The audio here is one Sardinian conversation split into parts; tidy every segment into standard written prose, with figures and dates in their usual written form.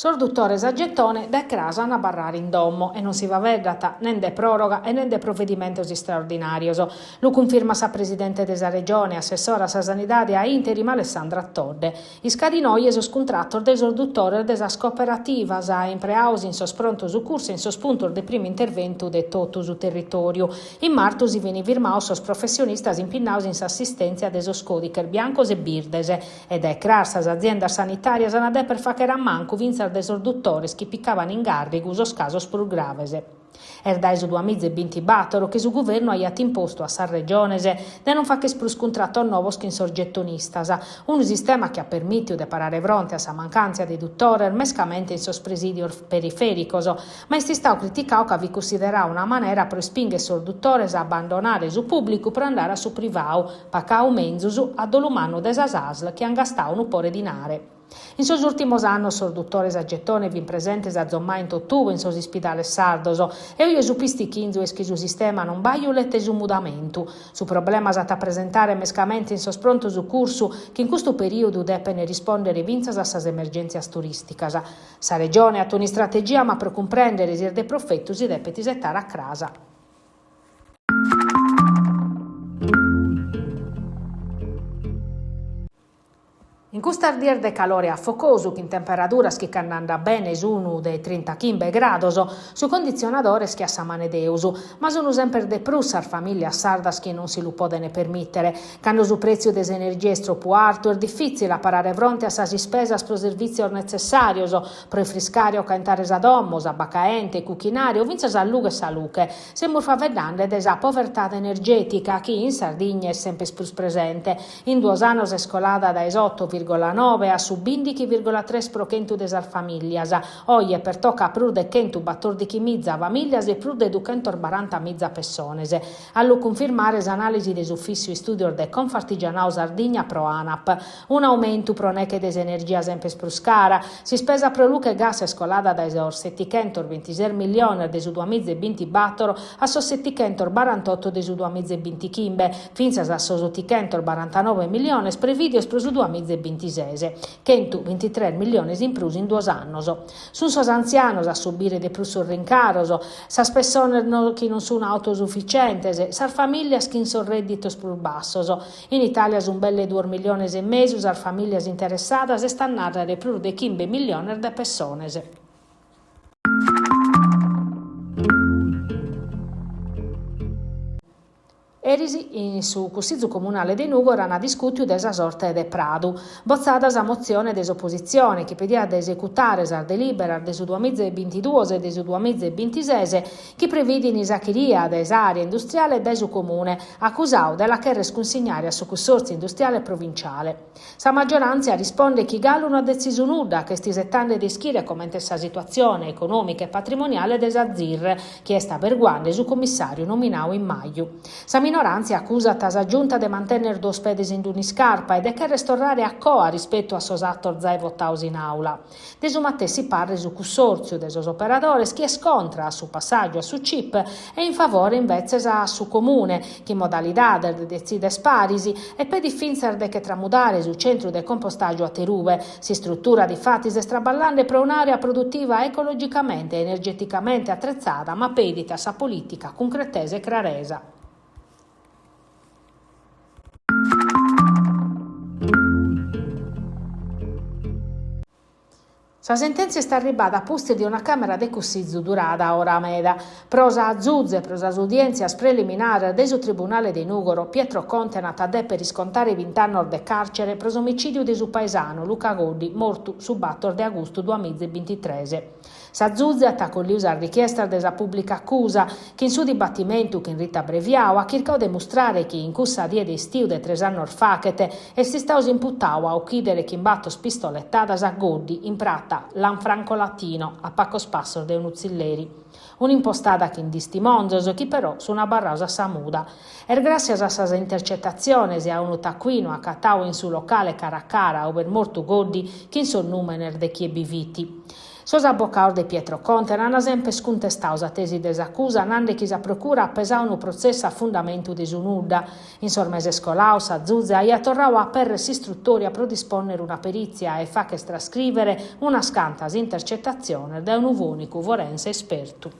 Sos dutores a getone dae cras an a abarrare in domo e non si faeddat nen de pròroga e nen de provedimentos istraordinàrios. Lu cunfirmat sa presidente de sa Regione e assessora a sa Sanidade a interim Alessandra Todde. Iscadin oje sos cuntratos de sos dutores de sas cooperativas impreados in sos pronto sucursu e in sos puntos de primu interventu de totu su territòriu. In martu si fin firmados sos professionistas impinnados in s'assistèntzia de sos còdighes biancos e birdes E dae cras sas aziendas sanitàrias an a deper fàghere a mancu fintzas de sos dutores chi picaban in gàrrigu sos casos prus graves. Est dae su duamiza e bintibator chi su guvernu aiat impostu a sas regiones de non fàghere prus cuntratos novos chin sos getonistas, unu sistema chi at permìtidu de parare fronte a sa mancàntzia de dutores mescamente in sos presìdios perifèricos, ma est istadu criticadu ca fit cunsideradu una manera pro ispìnghere sos dutores a abbandonare su pùblicu pro andare a su privadu, Pacau menzus, a dolu mannu de sas ASL chi an gastau unu pore dinare. In sos ùrtimos annos sos dutores a getone fin presentes azommai in totue in sos ispidales sardos e oje su pistichinzu est chi su sistema non bàjulet su mudamentu. Su problema s'at a presentare mescamente in sos pronto sucursu chi in custu perìodu depen rispòndere fintzas a sas emergèntzias turìsticas. Sa Regione at un'istrategia ma pro cumprèndere si est de profetu si depet isetare a cras. In custas dies de calore afocosu, chin temperaduras chi cando andat bene sun de trintachimbe grados, su conditzionadore est che a sa manu 'e Deus, ma sun semper de prus sas famìlias sardas chi non si lu podent permìtere. Cando su prètziu de s'energia est tropu artu, est difìtzile a parare fronte a sas ispesas pro servìtzios netzessàrios, pro ifriscare o caentare sa domo, s'abba caente, cuchinare o fintzas allugher sa luche. Semus faeddande de sa povertade energètica chi in Sardigna est semper prus presente. In duos annos est colada dae s'oto virgola nobe a su bìndighi virgola tres pro chentu de sas famìllias. Oje pertocat prus de chentubatòrdighimiza famìllias e prus de duchentosbarantamiza pessones. A lu cunfirmare s'anàlisi de s'Ufìssiu Istùdios de Confartigianau Sardigna pro Anap. Un'aumentu pro neche de s'energia semper prus cara. S'ispesa pro luche e gas est colada dae sos setichentosbintises milliones de su duamiza e bintibator a sos setichentosbarantoto de su duamiza e bintichimbe, fintzas a sos otichentosbarantanoe milliones prevìdios pro su duamiza e bintises, chentubintitres milliones in prus in duos annos. Sunt sos antzianos a subire de prus sos rincaros, sas pessones chi non sunt autosuficientes, sas famìllias chin sos rèdditos prus bassos. In Itàlia sunt belle duos milliones e mesu sas famìllias interessadas, est a nàrrere prus de chimbe milliones de pessones. Eris in su Cussizu Comunale de Nùgoro ant discùtiu de sa sorte de Pradu. Botzada sa motzione de s'opositzione chi pediat de esecutare sas delìberas de su duamiza e bintiduos e de su duamiza e bintises chi previdint s'achiria de s'àrea industriale dae su Comune, acusadu de la cherrer cunsignare a su Cussòrtziu Industriale Provinciale. Sa maggioràntzia rispondet chi galu no at detzisu nudda, ca est isetende de ischire comente est sa situatzione econòmica e patrimoniale de sa Zir, chi est aberguende su cummissàriu nominadu in maju. Sa minoràntzia acusat sa Giunta de mantènnere duos pedes in un'iscarpa e de chèrrere torrare a coa rispetu a sos atos zai votados in àula. De su matessi parre su Cussòrtziu de sos operadores chi est contra a su passàgiu a su Cip e in favore imbetzes a su Comune, chin modalidades de detzider paris, e pedit fintzas de che tramudare su centru de compostàgiu aterube. S'istrutura difatis est traballende pro un'àrea produtiva ecologicamente e energeticamente atretzada ma pedit a sa polìtica cuncretesa e craresa. Sa sentèntzia est arribbada a pustis de una Càmera de Cussizu durada ora meda. Pro sa zuze pro sas udièntzias preliminares de su Tribunale de Nùgoro, Pietro Contena at a dèpere iscontare bint'annos de càrcere pro s'omicìdiu de su paesanu Luca Goddi, mortu su bator de agustu duamiza e bintitres. Sa zuze at acolliu sas richiestas de sa pùblica acusa, chi in su dibatimentu chin ritu abreviau at chircau de mustrare chi in cussa die de istiu de tres annos faghet est istau s'imputau a uchìdere chin bator pistoletadas a Goddi in prata Lanfranco Latino, a pacos passos de unu tzilleri. Un'impostada chin distimonzos chi però sun abarraos a sa muda. Est gràssias a sas intercetatziones e a unu tacuinu acatau in su locale cara a cara a ube est mortu Goddi chin sos nùmenes de chie bi fit. Sos abocaos de Pietro Conte ant semper cuntestau sa tesi de s'acusa nande chi sa procura at pesau unu protzessu a fundamentu de su nudda. In sos meses colaos sa zuze aiat torrau a aperrer s'istrutòria pro dispònnere una perìtzia e fagher trascrìvere unas cantas intercetatziones dae unu fònicu forense espertu.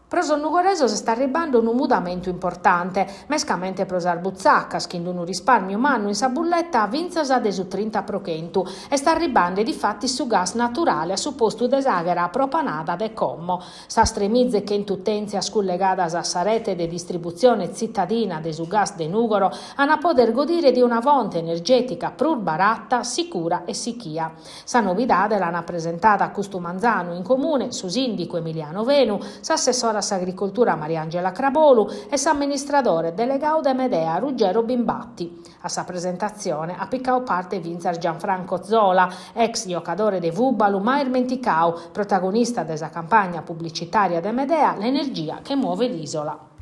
Pro sos nugoresos est arribande unu mudamentu importante, mescamente pro sas butzacas, chin unu rispàrmiu mannu in sa bulleta fintzas de su trinta pro chentu. Est arribande difatis su gas naturale a su postu de s'àghera propanada de como. Sas tremiza e chentu utèntzias cullegadas a sa rete de distributzione tzitadina de su gas de Nùgoro an a poder godire de una fonte energètica prus barata, sicura e sichia. Sa novidade l'ant presentada custu manzanu in Comune su sìndicu Emiliano Fenu, s'assessora a s'agricoltura Mariangela Crabolu e s'amministradore delegadu de Medea Ruggero Bimbatti. A sa presentatzione at picadu parte fintzas Gianfranco Zola, ex giocadore de fùbalu mai ismenticadu, protagonista de sa campagna publicitària de Medea L'energia che muove l'isola.